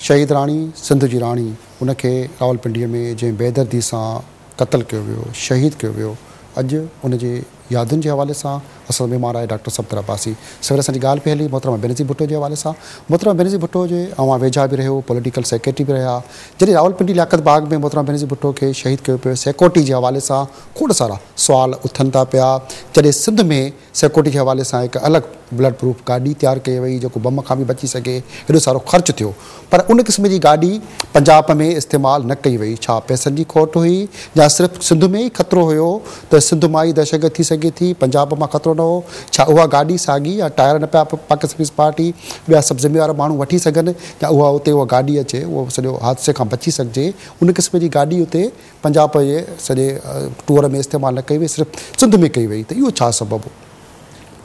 شهيد راڻي سنڌ جي راڻي ان کي راولپنڊي ۾ جنهن بيدردي سان قتل ڪيو ويو، شهيد ڪيو ويو، اڄ ان جي يادن جي حوالي سان اسان سان مهمان آهي ڊاڪٽر صفدر عباسي. سوير اسان جي ڳالهه پئي هلي محترمه بينظير ڀٽو جي حوالي سان. محترمه بينظير ڀٽو جي اوهان ويجها به رهيو، پوليٽيڪل سيڪريٽري به رهيا. جڏهن راولپنڊي لياقت باغ ۾ محترمه بينظير ڀٽو کي شهيد ڪيو پيو، سيڪيورٽي جي حوالي سان کوڙ سارا سوال اٿن ٿا پيا. جڏهن سنڌ ۾ سيڪيورٽي جي حوالي سان هڪ الڳ بلٽ پروف گاڏي تيار ڪئي وئي جيڪو بم کان به بچي سگهي، هيڏو سارو خرچ ٿيو پر ان قسم جي گاڏي پنجاب ۾ استعمال نه ڪئي وئي، ڇا پئسن جي کوٽ هئي يا صرف سنڌ ۾ ئي خطرو هيو ته سنڌ مان ئي دهشتگرد ٿي سگهي ٿي، پنجاب مان خطرو نه هو، ڇا اها گاڏي ساڳي يا ٽائر نه پيا پاڪستان پيپلز پارٽي ٻيا سڀ ذميوار ماڻهو وٺي سگهن يا اها اتي اها گاڏي اچي اهو سڄو حادثي کان بچي سگهجي، ان قسم جي گاڏي اتي پنجاب جي سڄي ٽوئر ۾ استعمال نه ڪئي وئي صرف سنڌ ۾ ڪئي وئي ته اهو ڇا سبب هو؟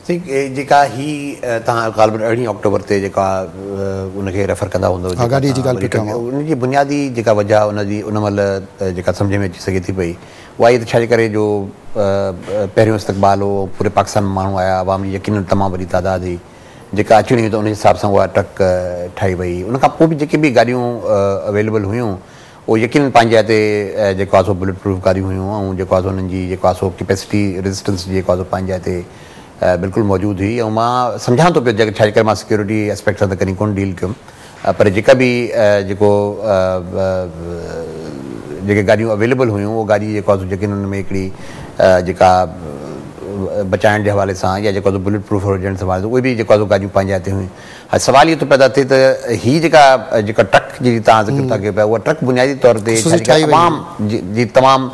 سائين جيڪا هي توهان غالبن ارڙهين آڪٽوبر تي جيڪا ان کي ريفر ڪندا هوندؤ ها گاڏي جي ڳالهه پئي ڪيان مان. ان جي بنيادي جيڪا وجهه ان جي ان مهل جيڪا سمجهه ۾ اچي سگهي ٿي پئي اها هي ته ڇا جي ڪري جو پهريون استقبال هو پوري پاڪستان مان ماڻهو آيا عوام جي يقينن تمام وڏي تعداد هئي جيڪا اچڻي هئي ته ان حساب سان اها ٽرڪ ٺاهي وئي ان کان پوء به جيڪي به گاڏيون اويليبل هيون اهو يقينن پنهنجي جاء تي جيڪو آهي سو بلٽ پروف گاڏيون هيون ۽ جيڪو آهي سو انهن جي جيڪو آهي سو ڪيپيسٽي ريزسٽنس جي جيڪو آهي سو پنهنجي جاء تي بلڪل موجود هئي ۽ مان سمجهان ٿو پيو جيڪا ڇا جي ڪري مان سيڪيورٽي اسپيڪٽ سان ته ڪڏهن ڪونه ڊيل ڪيم پر جيڪا به جيڪو جيڪي گاڏيون اويليبل هيون اهو گاڏي جيڪو آهي سو يقينن ان ۾ هڪڙي جيڪا بچائڻ جي حوالي سان يا جيڪو آهي سو بلٽ پروف هجڻ جي حوالي سان اهي به جيڪو آهي سو گاڏيون پنهنجي جاء تي هيون. هاڻي سوال اهو ٿو پيدا ٿئي ته هي جيڪا جيڪا ٽرڪ جي توهان ذڪر ٿا ڪيو پيا اها ٽرڪ بنيادي طور تي خصوصي ڇا جيڪا ٺاهي وئي عوام هئي. جي تمام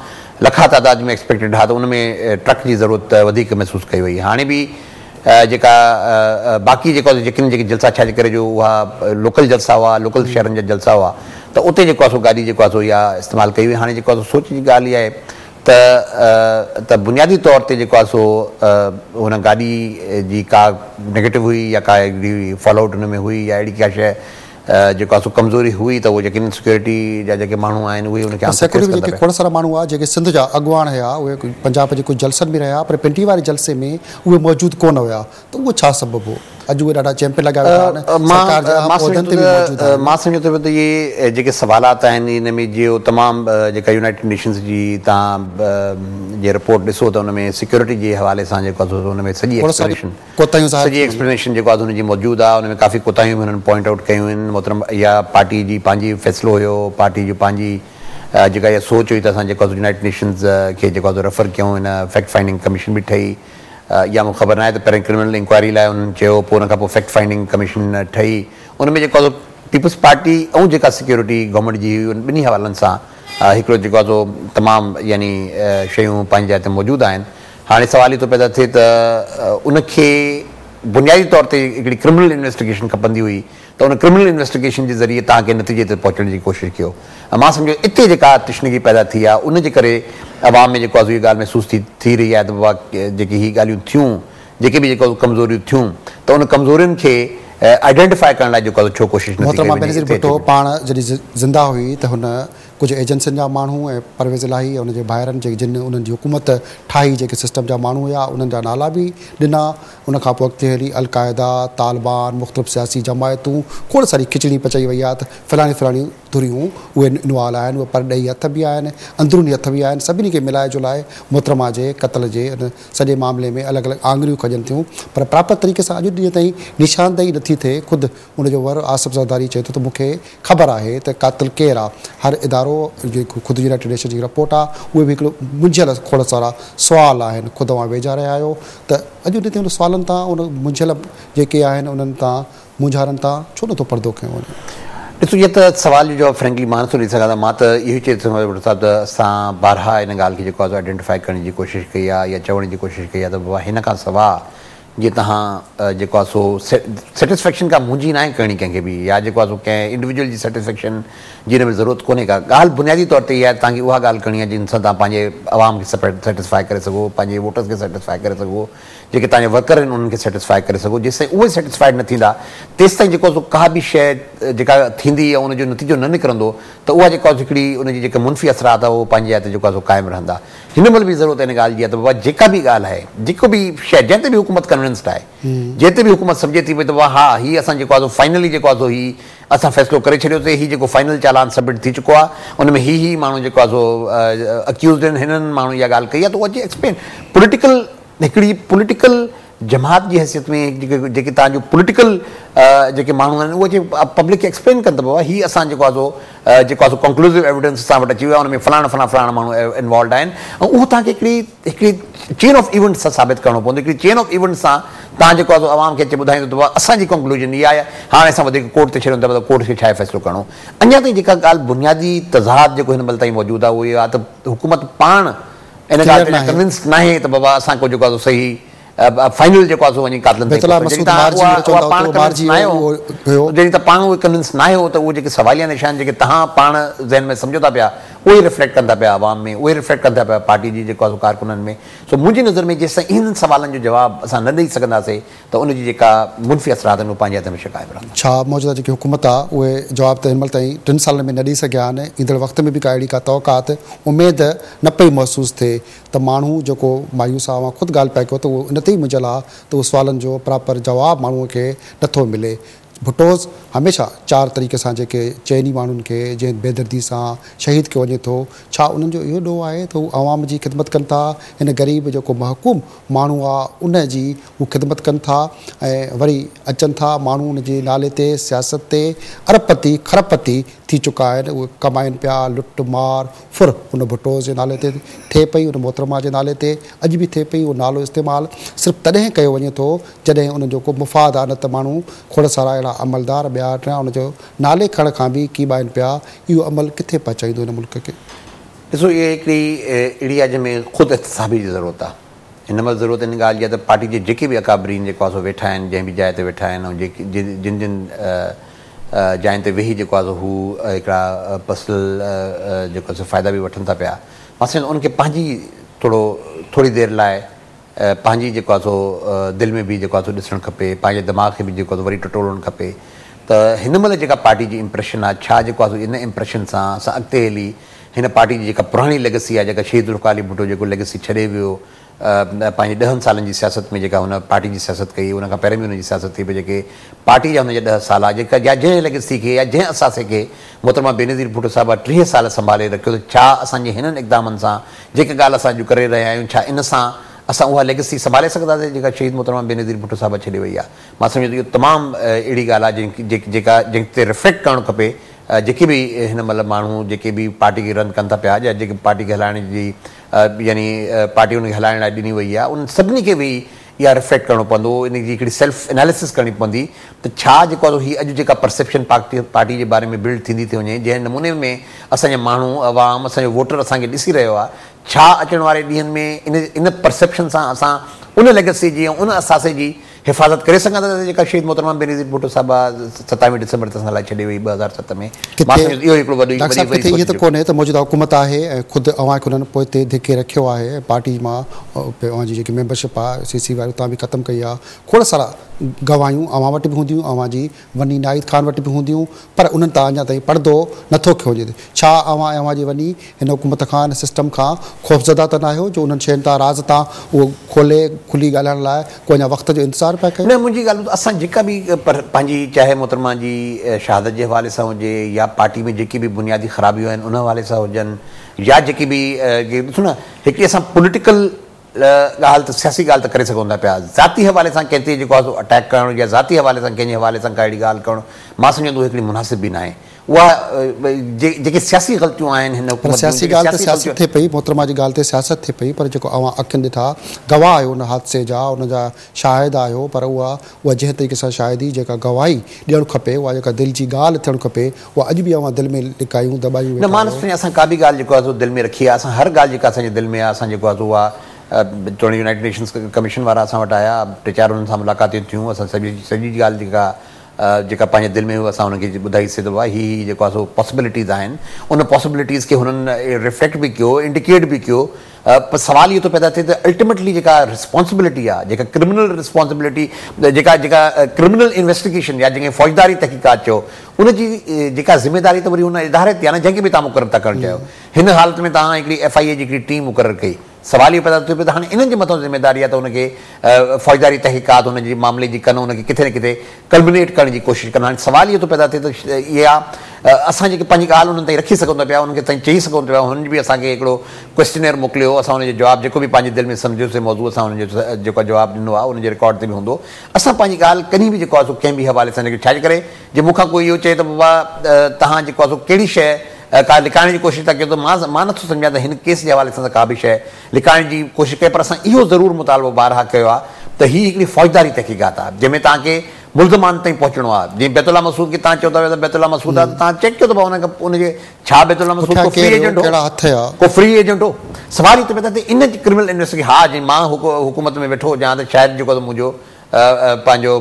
لکا تعداد ۾ ايڪسپيڪٽيڊ ها ته ان ۾ ٽرڪ جي ضرورت وڌيڪ محسوس ڪئي وئي هاڻي به جيڪا باقي جيڪو جيڪي جيڪي جلسا ڇا جي ڪري جو اها لوڪل جلسا هئا لوڪل شهرن جا جلسا هئا ته اتي جيڪو آهي سو گاڏي جيڪو آهي سو اها استعمال ڪئي وئي هاڻي جيڪو آهي سو سوچ جي ڳالهه اها آهي ته ته بنيادي طور تي جيڪو آهي سو ان گاڏي جي ڪا نيگيٽو هئي يا ڪا اهڙي فال آئوٽ ان ۾ هئي يا اهڙي ڪا شيء جيڪو آهي سو ڪمزوري هئي ته اهو يقينن سيڪيورٽي جا جيڪي ماڻهو آهن اهي ان کي پر آنسر سيڪيورٽي فيس ۾ ڪندا جيڪي پيا. کوڙ سارا ماڻهو هئا جيڪي سنڌ جا اڳواڻ هيا اهي پنجاب جي ڪجهه جلسن ۾ رهيا پر پنڊي واري جلسي ۾ اهي موجود ڪونه هيا ته اهو ڇا سبب هو؟ اڄ اهي ڏاڍا چيمپيئن لڳا ويٺا آهن، سرڪار جي اهم مان عهدن سمجهان تي ٿو به موجود ته آهن. مان سمجهان ٿو پيو ته اهي جيڪي سوالات آهن ان ۾ جيو تمام جيڪا يونائيٽيڊ نيشنز جي توهان جي رپورٽ ڏسو ته ان ۾ سيڪيورٽي جي حوالي سان جيڪو آهي سو ان ۾ سڄي کوڙ ساريون ايڪسپلينيشن ڪوتاهيون ظاهر سڄي ٿي ويون. ايڪسپلينيشن جيڪو آهي سو ان جي موجود آهي ان ۾ ڪافي ڪوتاهيون به هنن پوائنٽ آئوٽ ڪيون آهن محترم اها پارٽي جي پنهنجي فيصلو هيو پارٽي جو پنهنجي جيڪا اها سوچ هئي ته اسان جيڪو آهي سو يونائيٽيڊ نيشنز کي جيڪو آهي سو ريفر ڪيون هن فيڪٽ فائنڊنگ ڪميشن به ٺهي اها مون کي خبر ناهي ته پهرين ڪرمنل انڪوائري لاء انهن چيو پوء ان کان پوء فيڪٽ فائنڊنگ ڪميشن ٺهي ان ۾ جيڪو آهي سو پيپلز پارٽي ۽ جيڪا سيڪيورٽي گورنمينٽ جي هئي ان ٻنهي حوالن سان هڪڙو جيڪو آهي سو تمام يعني شيون پنهنجي جاء تي موجود آهن هاڻي سوال اهو ٿو پيدا ٿئي ته ان کي بنيادي طور تي هڪڙي ڪرمنل انويسٽيگيشن کپندي هئي ته ان ڪرمنل انويسٽيگيشن جي ذريعي توهان ڪنهن نتيجي تي پهچڻ جي ڪوشش ڪيو ۽ مان سمجهو اتي جيڪا تشنگي پيدا ٿي آهي ان جي ڪري عوام ۾ جيڪو آهي سو اها ڳالهه محسوس ٿي ٿي رهي آهي ته بابا جيڪي هي ڳالهيون ٿيون جيڪي به جيڪو ڪمزوريون ٿيون ته ان ڪمزورين کي آئيڊينٽيفائي ڪرڻ لاء جيڪو آهي سو ڇو ڪوشش نٿي ڪئي محترمه وڃي بينظير اتي ڀٽو اچي پاڻ جڏهن زنده هئي ته هن ڪجهه ايجنسين جا ماڻهو ۽ پرويز الاهي ۽ ان جي ڀائرن جيڪي جن انهن جي حڪومت ٺاهي جيڪي سسٽم جا ماڻهو هيا انهن جا نالا به ڏنا ان کان پوء اڳتي هلي القاعده، طالبان، مختلف سياسي جماعتون، کوڙ ساري کچڙي پچائي وئي آهي ته فلاڻي فلاڻيون ڌريون اهي انوالو آهن، اهي پرڏيهي هٿ به آهن، اندروني هٿ به آهن، سڀني کي ملائي جلائي محترمه جي قتل جي ان سڄي معاملي ۾ الڳ الڳ آڱريون کڄن ٿيون پر پراپر طريقي سان اڄ ڏينهن تائين نشاندهي نٿي ٿئي، خود ان جو ور آصف زرداري چئي ٿو ته مون کي خبر آهي ته قاتل ڪير آ، هر ادارو جيڪو خود يونائيٽيڊ نيشن جي رپورٽ آ اهي به هڪڙو منجهيل کوڙ سارا سوال آهن، خود اوهان ويجها رهيا آهيو ته اڄ ڏينهن تائين ان سوالن تان ان منجهيل جيڪي آهن انهن تان مونجهارن تان ڇو نٿو پردو کنيو وڃي؟ ڏسو جيئن ته سوال جو جواب فرينڪلي مان نٿو ڏئي سگهان ته مان ته اهو ئي چئي ٿو سگهان ڀٽو صاحب ته اسان بارها ان ڳالهه کي جيڪو آهي سو آئيڊينٽيفائي ڪرڻ جي ڪوشش ڪئي آهي يا چوڻ جي ڪوشش ڪئي آهي ته بابا هن کان سواء جي توهان جيڪو آهي سو سيٽسفيڪشن ڪا منهنجي ناهي ڪرڻي ڪنهن کي به يا جيڪو آهي سو ڪنهن انڊيويجوئل جي سيٽسفيڪشن جي ان ۾ ضرورت ڪونهي ڪا ڳالهه بنيادي طور تي اها آهي ته توهان کي اها ڳالهه ڪرڻي آهي جن سان توهان پنهنجي عوام کي سيٽسفائي ڪري سگهو پنهنجي ووٽرز کي سيٽسفائي ڪري سگهو جيڪي توهان جا ورڪر آهن انهن کي سيٽسفائي ڪري سگهو جيستائين اهي سيٽسفائيڊ نه ٿيندا تيستائين جيڪو آهي سو ڪا به شيء جيڪا ٿيندي يا ان جو نتيجو نه نڪرندو ته اها جيڪو آهي سو هڪڙي ان جي جيڪي منفي اثرات آهي اهو پنهنجي جاء تي جيڪو آهي سو قائم رهندا هن مهل به ضرورت ان ڳالهه جي آهي ته بابا جيڪا به ڳالهه آهي، جيڪو به شيء جنهن تي به حڪومت ڪن ڪنونسڊ آهي. جنهن تي به حڪومت سمجهي ٿي پئي ته ها هي اسان جيڪو آهي سو فائنلي جيڪو آهي سو هي اسان فيصلو ڪري ڇڏيوسي، هي جيڪو فائنل چالان سبمٽ ٿي چڪو آهي ان ۾ هي هي ماڻهو جيڪو آهي سو اڪيوزڊ آهن، هنن ماڻهن اها ڳالهه ڪئي آهي ته اهو اچي ايڪسپلين پوليٽيڪل هڪڙي پوليٽيڪل جماعت جي حيثيت ۾ جيڪي توهان جو پوليٽيڪل جيڪي ماڻهو آهن اهي اچي پبلڪ کي ايڪسپلين ڪن ته بابا هي اسان جيڪو آهي سو جيڪو آهي سو ڪنڪلوزو ايويڊنس اسان وٽ اچي ويو آهي ان ۾ فلاڻا فلاڻا فلاڻا ماڻهو انوالوڊ آهن ۽ اهو توهان کي هڪڙي هڪڙي چين آف ايونٽس سان ثابت ڪرڻو پوندو هڪڙي چين آف ايونٽس سان توهان جيڪو آهي سو عوام کي اچي ٻڌائيندو ته بابا اسان جي ڪنڪلوزن اها آهي هاڻي اسان وڌيڪ ڪورٽ تي ڇڏيون ٿا ته ڪورٽ کي ڇا آهي فيصلو ڪرڻو اڃا تائين جيڪا ڳالهه بنيادي تضاد جيڪو هن مهل تائين موجود آهي اهو اهو آهي ته حڪومت پاڻ ان ڳالهه تي اڃا ڪنونسڊ ناهي ته بابا اسان ڪو جيڪو آهي سو صحيح فائنل جيڪو آهي سو وڃي قاتلن تائين پهتو. جڏهن توهان اها پاڻ ڪنونس ناهيو، جڏهن توهان پاڻ اهي ڪنونس ناهيو ته اهي جيڪي سواليا نشان جيڪي توهان پاڻ ذهن ۾ سمجهو ٿا پيا اهي ريفليڪٽ ڪن ٿا پيا عوام ۾ اهي ريفليڪٽ ڪن ٿا پيا پارٽي جي جيڪو آهي سو ڪارڪنن ۾. سو منهنجي نظر ۾ جيستائين انهن سوالن جو جواب اسان نه ڏئي سگهنداسين ته ان جي جيڪا منفي اثرات آهن اهي پنهنجي هٿ هميشه قائم رهندا. ڇا موجوده جيڪي حڪومت آهي اهي جواب ته هن مهل تائين ٽن سالن ۾ نه ڏئي سگهيا آهن، ايندڙ وقت ۾ به ڪا اهڙي ڪا توقعات اميد نه پئي محسوس ٿئي ته ماڻهو جيڪو مايوس آهي اوهان خود ڳالهه پيا ڪيو ته اهو ان تي ئي منجهيل آهي ته اهو سوالن جو پراپر جواب ماڻهو کي نه ٿو ملي. ڀٽوز هميشه چار طريقي سان جيڪي چئني ماڻهن کي جنهن بيدردي سان شهيد ڪيو وڃي ٿو ڇا انهن جو اهو ڏوهه آهي ته هو عوام جي خدمت ڪن ٿا هن غريب جيڪو محڪوم ماڻهو آهي ان جي هو خدمت ڪن ٿا ۽ وري اچن ٿا ماڻهو ان جي نالي تي سياست تي ارب پتي کرب پتي ٿي چڪا آهن اهي ڪمائن پيا لٽ مار ڦر ان ڀٽوز جي نالي تي ٿئي پئي، ان محترمه جي نالي تي اڄ به ٿئي پئي، اهو نالو استعمال صرف تڏهن ڪيو وڃي ٿو جڏهن ان جو ڪو مفاد آ نه ته ماڻهو کوڙ سارا اهڙا عملدار ٻيا ٽيان ان جو نالي کڻڻ کان به ڪيٻائن پيا، اهو عمل ڪٿي پهچائيندو هن ملڪ کي؟ ڏسو اها هڪڙي اهڙي آ جنهن ۾ خود احتسابي جي ضرورت آ. هن مهل ضرورت ان ڳالهه جي آ ته پارٽي جي جيڪي به اڪابرين جيڪو آ سو ويٺا آهن جنهن به جاء تي ويٺا آهن ۽ جيڪي جن جن جاين تي ويهي جيڪو آهي سو هو هڪڙا پرسنل جيڪو آهي سو فائدا به وٺن ٿا پيا مان سمجهان ٿو انهن کي پنهنجي ٿورو ٿوري دير لاء پنهنجي جيڪو آهي سو دل ۾ به جيڪو آهي سو ڏسڻ کپي پنهنجي دماغ کي به جيڪو آهي سو وري ٽٽولڻ کپي ته هن مهل جيڪا پارٽي جي امپريشن آهي ڇا جيڪو آهي سو ان امپريشن سان اسان اڳتي هلي هن پارٽي جي جيڪا پراڻي ليگسي آهي جيڪا شهيد ذوالفقار علي ڀٽو جيڪو ليگسي ڇڏي ويو پنهنجي ڏهن سالن جي سياست ۾ جيڪا هن پارٽي جي سياست ڪئي ان کان پهرين به هن جي سياست ٿي پر جيڪي پارٽي جا هن جا ڏهه سال ها جيڪا يا جنهن ليگسي کي يا جنهن اثاثي کي محترمه بينظير ڀٽو صاحبه 30 سال سنڀالي رکيو ته ڇا اسان جي هنن اقدامن سان جيڪا ڳالهه اسان اڄ ڪري رهيا آهيون ڇا ان سان اسان اها ليگسي سنڀالي سگهنداسين جيڪا شهيد محترمه بينظير ڀٽو صاحبه ڇڏي وئي آهي مان سمجهان ٿو اهو تمام اهڙي ڳالهه آهي جيڪا جنهن تي رفليڪٽ ڪرڻ کپي جيڪي به هن مهل ماڻهو جيڪي به پارٽي کي رن ڪن ٿا پيا يا جيڪي پارٽي کي هلائڻ جي يعني پارٽي انهن کي هلائڻ لاء ڏني وئي آهي انهن سڀني کي به اها رفليڪٽ ڪرڻو پوندو ان جي هڪڙي سيلف اناليسس ڪرڻي پوندي ته ڇا جيڪو آهي هي اڄ جيڪا پرسيپشن پارٽي پارٽي جي باري ۾ بلڊ ٿيندي ٿي وڃي جنهن نموني ۾ اسان جا ماڻهو عوام اسان جو ووٽر اسان کي ڏسي رهيو آهي ڇا اچڻ واري ڏينهن ۾ ان ان پرسيپشن سان اسان ان ليگسي جي ۽ ان اثاثي جي حفاظت ڪري سگهنداسين جيڪا شهيد محترمه بينظير ڀٽو صاحبه ستاويهه ڊسمبر تي اسان لاء ڇڏي وئي 2007 ۾ مان ڪٿي سمجهان ٿو اهو هڪڙو وڏي ڊاڪٽر وڏي صاحب وڏي ڪٿي سوچ ائين ته جو ڪونهي ته موجوده حڪومت آهي ۽ خود اوهان کي انهن پوئتي ڌڪي رکيو آهي ۽ پارٽي مان اوهان جي جيڪي ميمبرشپ آهي سي سي واري اتان به ختم ڪئي آهي کوڙ سارا گواهيون اوهان وٽ به هونديون اوهان جي وني ناهيد خان وٽ به هونديون پر انهن تان اڃا تائين پڙدو نه ٿو کنيو وڃي. ڇا اوهان ۽ اوهان جي وني هن حڪومت کان هن سسٽم کان خوفزده ته ناهيو جو انهن شين تان راز تان اهو کولي کلي ڳالهائڻ لاء ڪو اڃا وقت جو انتظار پيا ڪيو؟ نه منهنجي ڳالهه ٻڌ اسان جيڪا به پنهنجي چاهي محترمه جي شهادت جي حوالي سان هجي يا پارٽي ۾ جيڪي به بنيادي خرابيون آهن ان حوالي سان هجن يا جيڪي به ڏسو نه هڪڙي اسان پوليٽيڪل ڳالهه ته سياسي ڳالهه ته ڪري سگهون ٿا پيا، ذاتي حوالي سان ڪنهن تي جيڪو آهي سو اٽيڪ ڪرڻ يا ذاتي حوالي سان ڪنهن جي حوالي سان ڪا اهڙي ڳالهه ڪرڻ مان سمجهان ٿو هڪڙي مناسب به ناهي. اها جيڪي سياسي غلطيون آهن هن پر حڪومت جون سياسي جيڪي ڳالهه ته سياسي سياست غلطيون ٿئي پئي، محترمه جي ڳالهه تي سياست ٿئي پئي پر جيڪو اوهان اکين ڏٺا گواهه آهيو ان حادثي جا ان جا شاهد آهيو پر اها اها جنهن طريقي سان شاهدي جيڪا گواهي ڏيڻ کپي اها جيڪا دل جي ڳالهه ٿيڻ کپي اها اڄ به اوهان دل ۾ لڪايون دٻايون نه ويٺا مان نه آهيو. سمجهان اسان ڪا به ڳالهه جيڪو آهي سو دل ۾ رکي آهي اسان هر ڳالهه جيڪا اسان جي دل ۾ آهي اسان جيڪو آهي سو اها توڻي يونائيٽڊ نيشنز ڪميشن وارا اسان وٽ آيا ٽي چار انهن سان ملاقاتيون ٿيون اسان سڄي سڄي ڳالهه جيڪا جيڪا پنهنجي دل ۾ هئي اسان انهن کي ٻڌائي سي ته بابا هي هي جيڪو آهي سو پاسبلٽيز آهن ان پاسبلٽيز کي هنن ريفليڪٽ به ڪيو انڊيڪيٽ به ڪيو پر سوال اهو ٿو پيدا ٿئي ته الٽيميٽلي جيڪا ريسپانسبلٽي آهي جيڪا ڪرمنل ريسپانسبلٽي جيڪا جيڪا ڪرمنل انويسٽيگيشن يا جنهن کي فوجداري تحقيقات چئو ان جي جيڪا ذميداري ته وري ان اداري تي آهي نه جنهن کي به توهان مقرر ٿا ڪرڻ چاهيو هن حالت ۾ توهان هڪڙي ايف I اي جي هڪڙي ٽيم مقرر ڪئي سوال اهو پيدا ٿو ٿئي پيو ته هاڻي انهن جي مٿان ذميداري آهي ته ان کي فوجداري تحقيقات ان جي معاملي جي ڪن، ان کي ڪٿي نه ڪٿي ڪلمنيٽ ڪرڻ جي ڪوشش ڪن. هاڻي سوال اهو ٿو پيدا ٿئي ته اها اسان جيڪي پنهنجي ڳالهه انهن تائين رکي سگهون ٿا پيا، انهن کي تائين چئي سگهون ٿا پيا، هنن به اسان کي هڪڙو ڪويسچنيئر موڪليو هو، اسان ان جو جواب جيڪو به پنهنجي دل ۾ سمجهيوسين موضوع اسان ان جو جيڪو جواب ڏنو آهي ان جي رڪارڊ تي به هوندو. اسان پنهنجي ڳالهه ڪڏهن به جيڪو آهي سو ڪنهن به حوالي سان ڇا جي ڪري جي مون کان ڪوئي اهو چئي ته بابا توهان جيڪو آهي سو ڪهڙي شيء ڪا لڪائڻ جي ڪوشش ٿا ڪيو ته مان نٿو سمجهان ته هن ڪيس جي حوالي سان ته ڪا به شيء لڪائڻ جي ڪوشش ڪئي، پر اسان اهو ضرور مطالبو بارها ڪيو آهي ته هي هڪڙي فوجداري تحقيقات آهي جنهن ۾ توهان کي ملزمان تائين پهچڻو آهي. جيئن بيت الله مسعود کي توهان چئو ٿا پيا ته بيت الله مسعود آهي ته توهان چيڪ ڪيو ته ڀاء ان جي ڇا بيت الله مسعود ڪو فري ايجنٽ هو، ڪو فري ايجنٽ هو؟ سوال هي ٿو پيدا ٿئي ان ڪرمنل انويسٽيگيشن ها جي مان حڪومت ۾ ويٺو هجان ته شايد جيڪو آهي منهنجو پنهنجو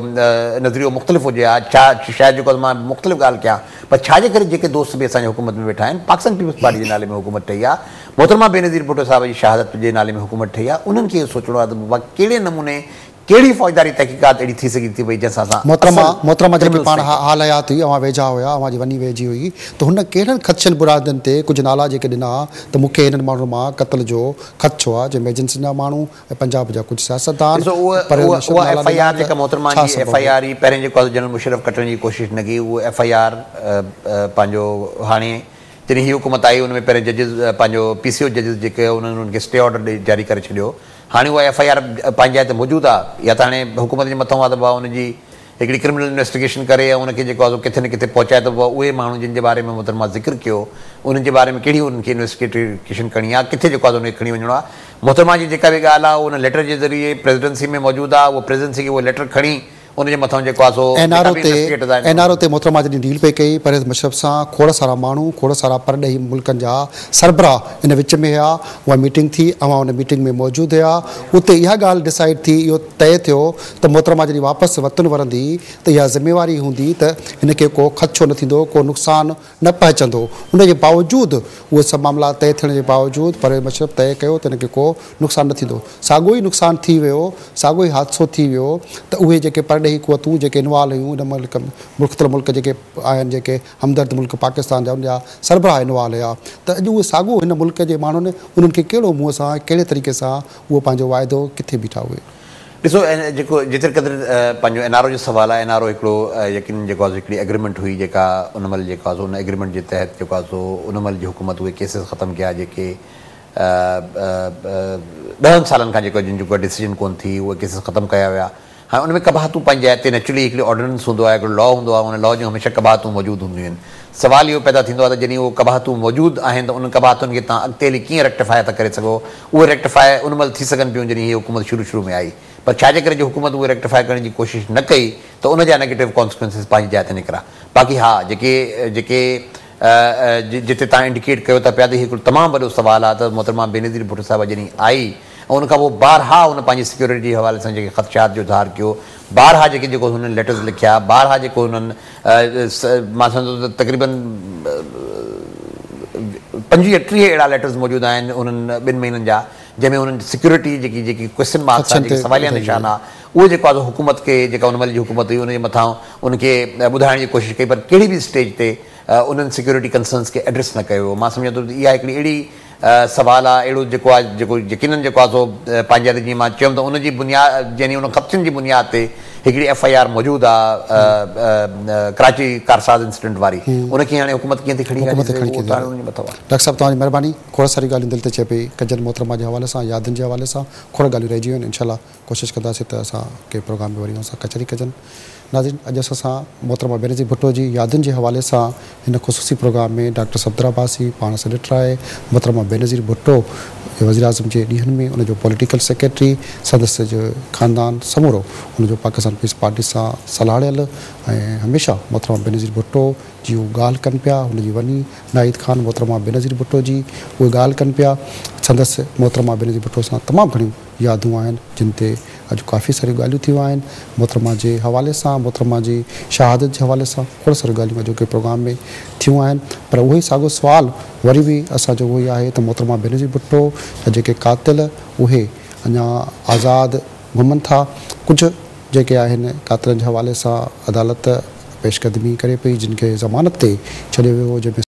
نظريو مختلف هجي ها، ڇا شايد جيڪو آهي مان مختلف ڳالهه ڪيان، پر ڇا جي ڪري جيڪي دوست به اسان جي حڪومت ۾ ويٺا آهن، پاڪستان پيپلز پارٽي جي نالي ۾ حڪومت ٺهي آهي، محترمه بينظير ڀٽو صاحب جي شهادت جي نالي ۾ حڪومت ٺهي آهي، انهن کي اهو سوچڻو آهي ته بابا ڪهڙي نموني ڪهڙي فوجداري تحقيقات اهڙي ٿي سگهي ٿي پئي جنهن سان اسان محترمه محترمه جيڪي پاڻ حال حيات هئي، اوهان ويجها هيا، اوهان جي وني ويجهي هئي ته هن ڪهڙن خدشن برادن تي ڪجهه نالا جيڪي ڏنا ته مون کي هنن ماڻهن مان قتل جو خدشو آهي جنهن ۾ ايجنسين جا ماڻهو ۽ پنجاب جا ڪجهه سياستدان ڏسو پرويز اها مشرف اها نالا ايف I ڏنا آر ته جيڪا محترمه ڇا جي سبب ايف I هو؟ آر هئي پهرين جيڪو آهي جنرل مشرف ڪٽڻ جي ڪوشش نه ڪئي اهو ايف I R پنهنجو هاڻي جڏهن هي حڪومت آئي ان ۾ پهرين ججز پنهنجو پي سي او ججز جيڪي انهن انهن کي اسٽي آرڊر ڏئي جاري ڪري ڇڏيو هاڻي اها ايف I R پنهنجي جاء تي موجود آهي يا ته هاڻي حڪومت جي مٿان آهي ته بابا ان جي هڪڙي ڪرمنل انويسٽيگيشن ڪري ۽ ان کي جيڪو آهي سو ڪٿي نه ڪٿي پهچائي ته بابا اهي ماڻهو جن جي باري ۾ محترمه ذڪر ڪيو انهن جي باري ۾ ڪهڙي انهن کي انويسٽيگيشن ڪرڻي آهي ڪٿي جيڪو آهي سو ان کي کڻي وڃڻو آهي. محترمه جي جيڪا به ڳالهه آهي اهو ان ليٽر جي ذريعي پريزيڊنسي ۾ موجود آهي اهو پريزيڊنسي کي اهو ليٽر کڻي ان جي مٿان جيڪو آهي سو اين آر جيڪا او به تي انويسٽيگيٽرز آهن اين آر او تي محترمه جڏهن ڊيل پئي ڪئي پرويز مشرف سان کوڙ سارا ماڻهو کوڙ سارا پرڏيهي ملڪن جا سربراهه ان وچ ۾ هيا اها ميٽنگ ٿي اوهان ان ميٽنگ ۾ موجود هيا اتي اها ڳالهه ڊسائيڊ ٿي اهو طئي ٿيو ته محترمه جڏهن واپس وطن ورندي ته اها ذميواري هوندي ته هن کي ڪو خدشو نه ٿيندو ڪو نقصان نه پهچندو ان جي باوجود اهي سڀ معاملا طئي ٿيڻ جي باوجود پرويز مشرف طئي ڪيو ته هن کي ڪو نقصان نه ٿيندو. ساڳيو ئي نقصان ٿي ويو، ساڳيو ئي حادثو ٿي ويو ته اهي جيڪي پرڏيهي قوتون جيڪي انوالو هيون ان ملڪ مختلف ملڪ جيڪي آهن جيڪي همدرد ملڪ پاڪستان جا ان جا سربراهه انوالو هيا ته اڄ اهي ساڳيو هن ملڪ جي ماڻهن انهن کي ڪهڙو منهن سان ڪهڙي طريقي سان اهو پنهنجو واعدو ڪٿي بيٺا اهي. ڏسو جيڪو جيتري قدر پنهنجو اين آر او جو سوال آهي اين آر او هڪڙو يقينن جيڪو آهي سو هڪڙي ايگريمينٽ هئي جيڪا ان مهل جيڪو آهي سو ان ايگريمينٽ جي تحت جيڪو آهي سو ان مهل جي حڪومت اهي ڪيسز ختم ڪيا جيڪي ڏهن سالن کان جيڪو جن جي ڪا ڊسيزن ڪون ٿي اهي ڪيسز ختم ڪيا ويا. هاڻي ان ۾ قباحتون پنهنجي جاء تي نيچرلي هڪڙي آرڊيننس هوندو آهي هڪڙو لا هوندو آهي ان لا جون هميشه قباحتون موجود هونديون آهن. سوال اهو پيدا ٿيندو آهي ته جڏهن اهو قباحتون موجود آهن ته انهن قباحتن کي توهان اڳتي هلي ڪيئن ريڪٽيفاء ٿا ڪري سگهو. اهي ريڪٽيفاء ان مهل ٿي سگهن پيون جڏهن هيء حڪومت شروع شروع ۾ آئي پر ڇا جي ڪري جو حڪومت اهي ريڪٽيفاء ڪرڻ جي ڪوشش نه ڪئي ته ان جا نيگيٽو ڪانسيڪوئنسز پنهنجي جاء تي نڪرا. باقي ها جيڪي جيڪي جتي توهان انڊيڪيٽ ڪيو ٿا پيا ته هي هڪڙو تمام وڏو سوال آهي ته محترمه بينظير ڀٽو صاحبه جڏهن آئي ۽ ان کان پوء بارها هن پنهنجي سيڪيورٽي جي حوالي سان جيڪي خدشات جو اظهار ڪيو بارها جيڪي جيڪو هنن ليٽرز لکيا بارها جيڪو هنن مان سمجهان ٿو ته تقريبن 25 30 اهڙا ليٽرز موجود آهن انهن ٻن مهينن جا جنهن ۾ هنن سيڪيورٽي جيڪي جيڪي ڪويسچن مارڪس آهن جيڪي سواليا نشان آهي اهي جيڪو آهي حڪومت کي جيڪا ان مهل جي حڪومت هئي ان جي مٿان ان کي ٻڌائڻ جي ڪوشش ڪئي پر ڪهڙي به اسٽيج تي انهن سيڪيورٽي ڪنسرنس کي ايڊريس نه ڪيو ويو. مان سمجهان ٿو ته اها هڪڙي اهڙي سوال آهي اهڙو جيڪو آهي جيڪو يقينن جيڪو آهي سو پنهنجي تي جيئن مان چيم ته ان جي بنياد يعني ان خدشن جي بنياد تي هڪڙي ايف I R موجود آهي ڪراچي ڪارساز انسيڊنٽ واري ان کي هاڻي حڪومت ڪيئن ٿي کڻي اهو ته هاڻي ان جي مٿان آهي. ڊاڪٽر صاحب توهان جي مهرباني کوڙ ساريون ڳالهيون دل تي چئي پئي ڪجن محترمه جي حوالي سان يادن جي حوالي سان کوڙ ڳالهيون رهجي ويون آهن انشاء الله ڪوشش ڪنداسين ته اسان ڪنهن پروگرام ۾ وري اوهان سان ڪچهري ڪجن. ناظرين اڄ اسان سان محترمه بينظير ڀٽو جي يادن جي حوالي سان هن خصوصي پروگرام ۾ ڊاڪٽر صفدر عباسي پاڻ سينيٽر آهي، محترمه بينظير ڀٽو وزيراعظم جي ڏينهن ۾ ان جو پوليٽيڪل سيڪريٽري سندس جو خاندان سمورو ان جو پاڪستان پيپلز پارٽي سان سلهاڙيل ۽ هميشه محترمه بينظير ڀٽو جي هو ڳالهه ڪن پيا هن جي وني ناهيد خان محترمه بينظير ڀٽو جي اهي ڳالهه ڪن پيا سندس محترمه بينظير ڀٽو سان تمام گهڻيون يادون آهن جن تي اڄ ڪافي ساريون ڳالهيون ٿيون آهن محترمه جي حوالي سان محترمه جي شهادت جي حوالي سان کوڙ ساريون ڳالهيون اڄوڪي پروگرام ۾ ٿيون آهن پر اهو ئي ساڳيو سوال وري به اسان جو اهو ئي آهي ته محترمه بينظير ڀٽو جا جيڪي قاتل اهي اڃا آزاد گهمن ٿا ڪجهه جيڪي آهن قاتلن جي حوالي سان عدالت پيش قدمي ڪري پئي جن کي ضمانت تي ڇڏيو ويو هو جنهن ۾.